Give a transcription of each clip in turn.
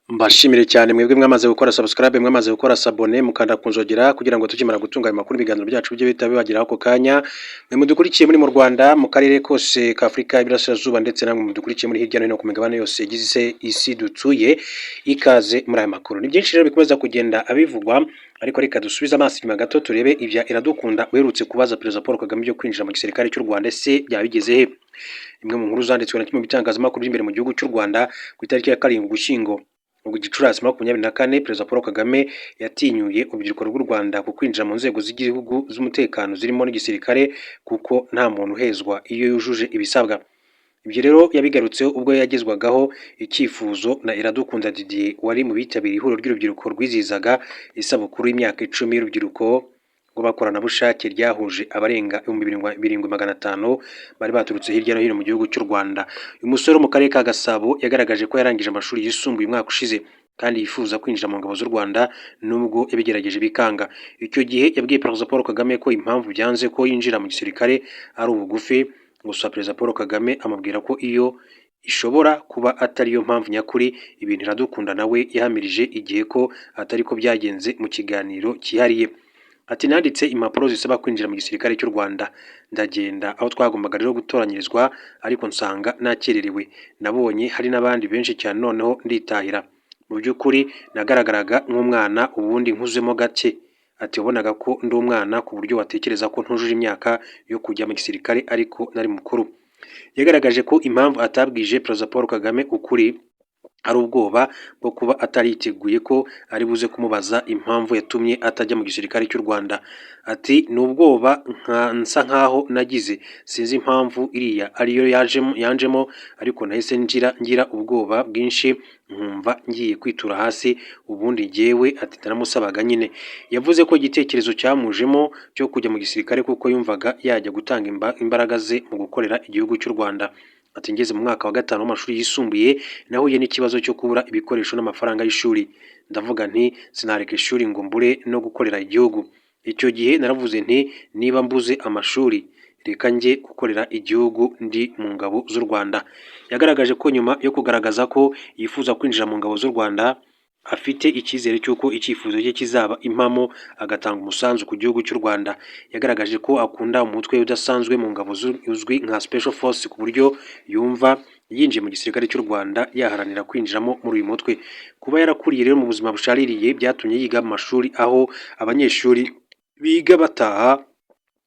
Mbashimire cyane mwebwe mwamaze gukora subscribe, mwamaze gukora s'abonner, mukanda ku nzogera kugira ngo tukimara gutunga ayo makuru, ibiganiro byacu bijye bihita bibageraho ako kanya. Mwe mudukurikiye muri mu Rwanda, mu karere kose ka Afurika y'Iburasirazuba, ndetse namwe mudukurikiye muri hirya no hino ku migabane yose igize isi dutuye, ikaze muri aya makuru. Ni byinshi rero bikomeza kugenda abivugwa, ariko reka dusubize amaso inyuma gato turebe ibya Iradukunda uherutse kubaza Perezida Paul Kagame byo kwinjira mu gisirikare cy'u Rwanda. Ese byaba bigeze he? Imwe mu nkuru zanditswe na kimwe mu bitangazamakuru by'imbere mu gihugu cy'u Rwanda ku itariki ya 7 Ugushyingo, ubwo Gicurasi 24, Perezida Paul Kagame yatinyuye urubyiruko rw'u Rwanda ku kwinjira mu nzego z'igihugu z'umutekano zirimo n'igisirikare, kuko nta muntu uhezwa iyo yujuje ibisabwa. Ibyo rero yabigarutseho ubwo yagezwagaho icyifuzo na Iradukunda Didier wari mu bitabiriye ihuriro ry'urubyiruko rwizihizaga isabukuru y'imyaka 10 y'urubyiruko rw'abakoranabushake, ryahuje abarenga 7500 bari baturutse hirya no hino mu gihugu cy'u Rwanda. Uyu musore wo mu karere ka Gasabo yagaragaje ko yarangije amashuri yisumbuye umwaka ushize kandi yifuza kwinjira mu ngabo z'u Rwanda nubwo yabigerageje bikanga. Icyo gihe yabwiye Perezida Paul Kagame ko impamvu byanze ko yinjira mu gisirikare ari ubugufi, gusa Perezida Paul Kagame amubwira ko iyo ishobora kuba atari yo mpamvu nyakuri, ibintu Iradukunda nawe yahamirije Igihe ko atari ko byagenze mu kiganiro cyihariye. Ati: "Nanditse impapuro zisaba kwinjira mu gisirikare cy'u Rwanda, ndagenda aho twagombaga rero gutoranyirizwa, ariko nsanga nakererewe. Nabonye hari n'abandi benshi cyane, noneho nditahira. Mu by'ukuri nagaragaraga nk'umwana, ubundi nkuzemo gake." Ati: "Wabonaga ko ndi umwana ku buryo watekereza ko ntujuje imyaka yo kujya mu gisirikare, ariko nari mukuru." Yagaragaje ko impamvu atabwije Perezida Paul Kagame ukuri ari ubwoba bwo kuba atari yiteguye ko ari buze kumubaza impamvu yatumye atajya mu gisirikare cy'u Rwanda. Ati: "Ni ubwoba nsa nkaho nagize, sinzi impamvu iriya ariyo yanjemo, ariko nahise ngira ubwoba bwinshi, nkumva ngiye kwitura hasi. Ubundi jyewe," ati, "naramusabaga nyine." Yavuze ko igitekerezo cyamujemo cyo kujya mu gisirikare kuko yumvaga yajya gutanga imbaraga ze mu gukorera igihugu cy'u Rwanda. Ati: "Ngeze mu mwaka wa gatanu w'amashuri yisumbuye nahuye n'ikibazo cyo kubura ibikoresho n'amafaranga y'ishuri, ndavuga nti sinareka ishuri ngo mbure no gukorera igihugu. Icyo gihe naravuze nti niba mbuze amashuri, reka njye gukorera igihugu ndi mu ngabo z'u Rwanda." Yagaragaje ko nyuma yo kugaragaza ko yifuza kwinjira mu ngabo z'u Rwanda, afite icyizere cy'uko icyifuzo cye kizaba impamo, agatanga umusanzu ku gihugu cy'u Rwanda. Yagaragaje ko akunda umutwe udasanzwe mu ngabo uzwi nka Special Force, ku buryo yumva yinjiye mu gisirikare cy'u Rwanda yaharanira kwinjiramo muri uyu mutwe. Kuba yarakuriye rero mu buzima bushaririye byatumye yiga mu mashuri aho abanyeshuri biga bataha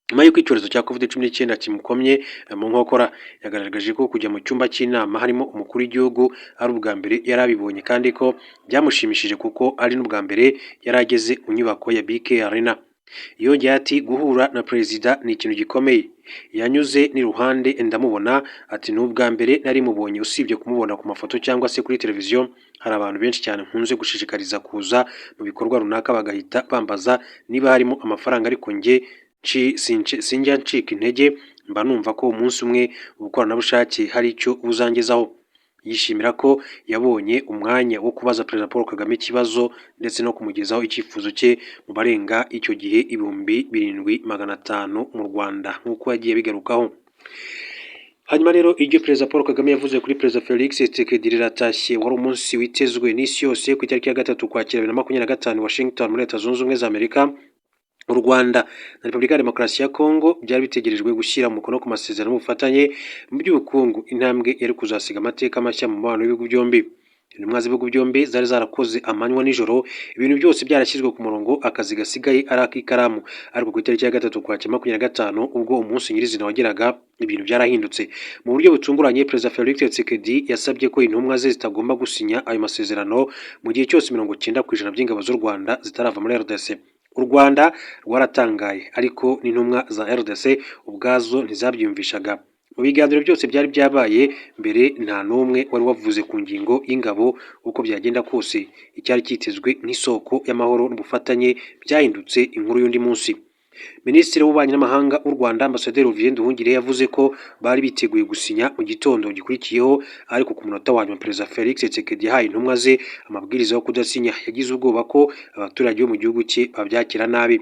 nyuma y'uko icyorezo cya Covid-19 kimukomye mu nkokora. Yagaragaje ko kujya mu cyumba cy'inama harimo umukuru w'igihugu ari ubwa mbere yari abibonye, kandi ko byamushimishije kuko ari n'ubwa mbere yari ageze mu nyubako ya BK Arena. Yongeye ati: "Guhura na perezida ni ikintu gikomeye. Yanyuze n'iruhande ndamubona." Ati: "Ni ubwa mbere nari mubonye, usibye kumubona ku mafoto cyangwa se kuri televiziyo. Hari abantu benshi cyane nkunze gushishikariza kuza mu bikorwa runaka bagahita bambaza niba harimo amafaranga, ariko njye sinjya ncika intege, mba numva ko umunsi umwe ubukoranabushake hari icyo buzangezaho." Yishimira ko yabonye umwanya wo kubaza Perezida Paul Kagame ikibazo ndetse no kumugezaho icyifuzo cye mu barenga icyo gihe 7500 mu Rwanda, nk'uko yagiye abigarukaho. Hanyuma rero iryo Perezida Paul Kagame yavuze kuri Perezida Felix Tshisekedi riratashye. Wari umunsi witezwe n'isi yose ku itariki ya 3 Ukwakira 2025, Washington muri Leta Zunze Ubumwe za Amerika. U Rwanda na Repubulika ya Demokarasi ya Kongo byari bitegerejwe gushyira umukono ku masezerano y'ubufatanye mu by'ubukungu, intambwe yari kuzasiga amateka mashya mu mubano w'ibihugu byombi. Intumwa z'ibihugu byombi zari zarakoze amanywa n'ijoro, ibintu byose byarashyizwe ku murongo, akazi gasigaye ari ak'ikaramu. Ariko ku itariki ya 3 Ukwakira 25, ubwo umunsi nyirizina wageraga, ibintu byarahindutse mu buryo butunguranye. Perezida Felix Tshisekedi yasabye ko intumwa ze zitagomba gusinya ayo masezerano mu gihe cyose 90% by'ingabo z'u Rwanda zitarava muri RDC. U Rwanda rwaratangaye, ariko n'intumwa za RDC ubwazo ntizabyiyumvishaga. Mu biganiro byose byari byabaye mbere, nta n'umwe wari wavuze ku ngingo y'ingabo. Uko byagenda kose, icyari cyitezwe nk'isoko y'amahoro n'ubufatanye byahindutse inkuru y'undi munsi. Minisitiri w'Ububanyi n'Amahanga w'u Rwanda, Ambasaderi Olivier Nduhungirehe, yavuze ko bari biteguye gusinya mu gitondo gikurikiyeho, ariko ku munota wa nyuma Perezida Felix Tshisekedi yahaye intumwa ze amabwiriza yo kudasinya. Yagize ubwoba ko abaturage bo mu gihugu cye babyakira nabi.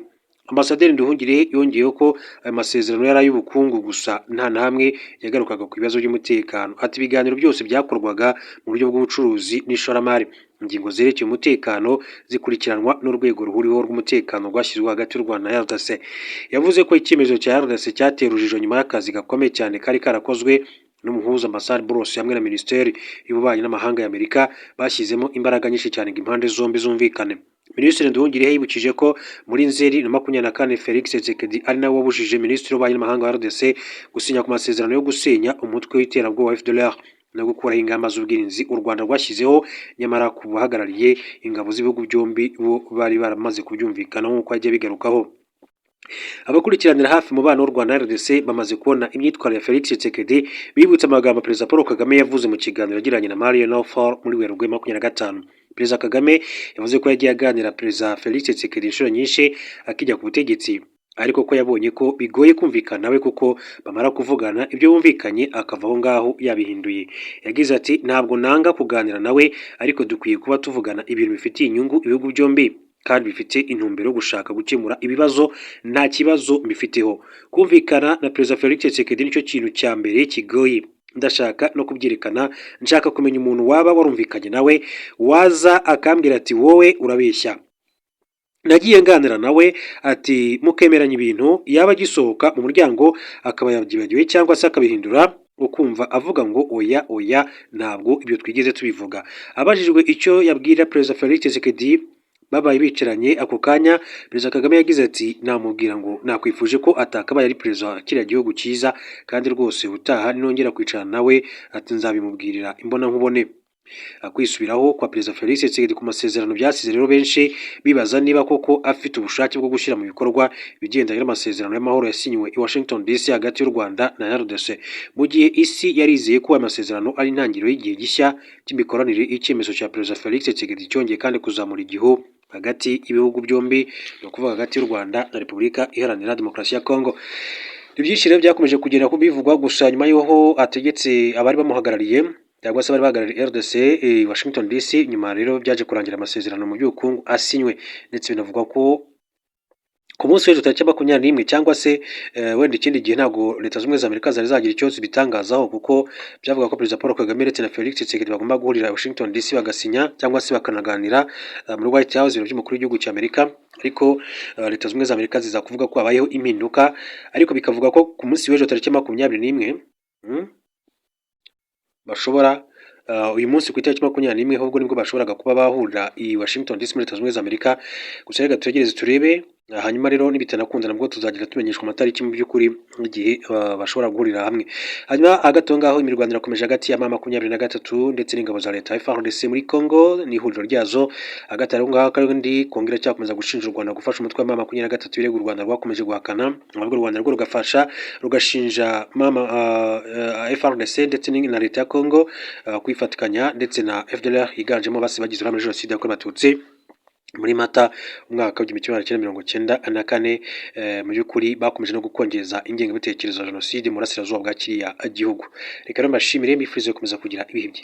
Ambasaderi Nduhungirehe yongeyeho ko ayo masezerano yari ay'ubukungu gusa, nta na hamwe yagarukaga ku bibazo by'umutekano. Ati: "Ibiganiro byose byakorwaga mu buryo bw'ubucuruzi n'ishoramari. Ingingo zerekeye umutekano zikurikiranwa n'urwego ruhuriweho rw'umutekano rwashyizweho hagati y'u Rwanda na RDC." Yavuze ko icyemezo cya RDC cyateye urujijo nyuma y'akazi gakomeye cyane kari karakozwe n'umuhuza Massad Boulos hamwe na Minisiteri y'Ububanyi n'Amahanga y'Amerika, bashyizemo imbaraga nyinshi cyane ngo impande zombi zumvikane. Minisitiri Nduhungirehe yibukije ko muri Nzeri na 24 Felix Tshisekedi ari nawe wabujije Minisitiri w'Ububanyi n'Amahanga wa RDC gusinya ku masezerano yo gusenya umutwe w'iterabwoba wa FDLR no gukuraho ingamba z'ubwirinzi u Rwanda rwashyizeho, nyamara ku bahagarariye ingabo z'ibihugu byombi bo bari baramaze kubyumvikana, nk'uko yagiye bigarukaho. Abakurikiranira hafi umubano w'u Rwanda na RDC bamaze kubona imyitwarire ya Felix Tshisekedi, bibutse amagambo Perezida Paul Kagame yavuze mu kiganiro yagiranye na Maria Nawfal muri Werurwe 25. Perezida Kagame yavuze ko yagiye aganira Perezida Felix Tshisekedi inshuro nyinshi akijya ku butegetsi, ariko ko yabonye ko bigoye kumvikana nawe, kuko bamara kuvugana ibyo bumvikanye akava aho ngaho yabihinduye. Yagize ati: "Ntabwo nanga kuganira nawe, ariko dukwiye kuba tuvugana ibintu bifitiye inyungu ibihugu byombi kandi bifite intumbero yo gushaka gukemura ibibazo. Nta kibazo mbifiteho. Kumvikana na Perezida Felix Tshisekedi nicyo kintu cya mbere kigoye. Ndashaka no kubyerekana. Nshaka kumenya umuntu waba warumvikanye nawe waza akambwira ati: 'Wowe urabeshya.' Nagiye nganira nawe," ati, "mukemeranya ibintu, yaba agisohoka mu muryango akaba yabyibagiwe cyangwa se akabihindura, ukumva avuga ngo: 'Oya, oya, ntabwo ibyo twigeze tubivuga.'" Abajijwe icyo yabwira Perezida Felix Tshisekedi babaye bicaranye ako kanya, Perezida Kagame yagize ati: "Namubwira ngo nakwifuje ko atakabaye ari perezida wa kiriya gihugu cyiza, kandi rwose ubutaha ninongera kwicarana nawe," ati, "nzabimubwirira imbonankubone." Kwisubiraho kwa Perezida Felix Tshisekedi ku masezerano byasize rero benshi bibaza niba koko afite ubushake bwo gushyira mu bikorwa ibigendanye n'amasezerano y'amahoro yasinyiwe i Washington DC hagati y'u Rwanda na RDC. Mu gihe isi yarizeye ko aya masezerano ari intangiriro y'igihe gishya cy'imikoranire, icyemezo cya Perezida Felix Tshisekedi cyongeye kandi kuzamura igihu hagati y'ibihugu byombi, ni ukuvuga hagati y'u Rwanda na Repubulika Iharanira Demokarasi ya Kongo. Ni byinshi rero byakomeje kugenda bivugwa, gusa nyuma y'aho ategetse abari bamuhagarariye cyangwa se bari bahagarariye RDC i Washington DC, nyuma rero byaje kurangira amasezerano mu by'ubukungu asinywe, ndetse binavugwa ko ku munsi w'ejo tariki 21 cyangwa se wenda ikindi gihe, ntabwo Leta Zunze Ubumwe za Amerika zari zagira icyo zibitangazaho, kuko byavuga ko Perezida Paul Kagame ndetse na Felix Tshisekedi bagomba guhurira i Washington DC bagasinya cyangwa se bakanaganira muri White House, ibiro by'umukuru w'igihugu cya Amerika. Ariko Leta Zunze Ubumwe za Amerika ziza kuvuga ko habayeho impinduka, ariko bikavuga ko ku munsi w'ejo tariki 21, bashobora uyu munsi ku itariki 21 ahubwo nibwo bashoboraga kuba bahurira i Washington DC muri Leta Zunze Ubumwe za Amerika. Gusa reka tutegereze turebe, hanyuma rero nibitanakunda nabwo tuzagenda tumenyeshwa amatariki mu by'ukuri igihe bashobora guhurira hamwe. Hanyuma hagati aho ngaho imirwano irakomeje hagati ya M23 ndetse n'ingabo za leta FARDC muri Congo n'ihuriro ryazo. Hagati aho ngaho kandi Congo iracyakomeza gushinja u Rwanda gufasha umutwe wa M23, ibirego u Rwanda rwakomeje guhakana, ahubwo u Rwanda rwo rugafasha rugashinja mama FARDC ndetse na leta ya Congo kwifatikanya ndetse na FDLR yiganjemo basi bagize uruhare muri jenoside yakorewe Abatutsi muri Mata umwaka w'1994. Mu by'ukuri bakomeje no gukongeza ingengabitekerezo ya jenoside mu burasirazuba bwa kiriya gihugu. Reka rero mbashimire, mbifurize gukomeza kugira ibihe byiza.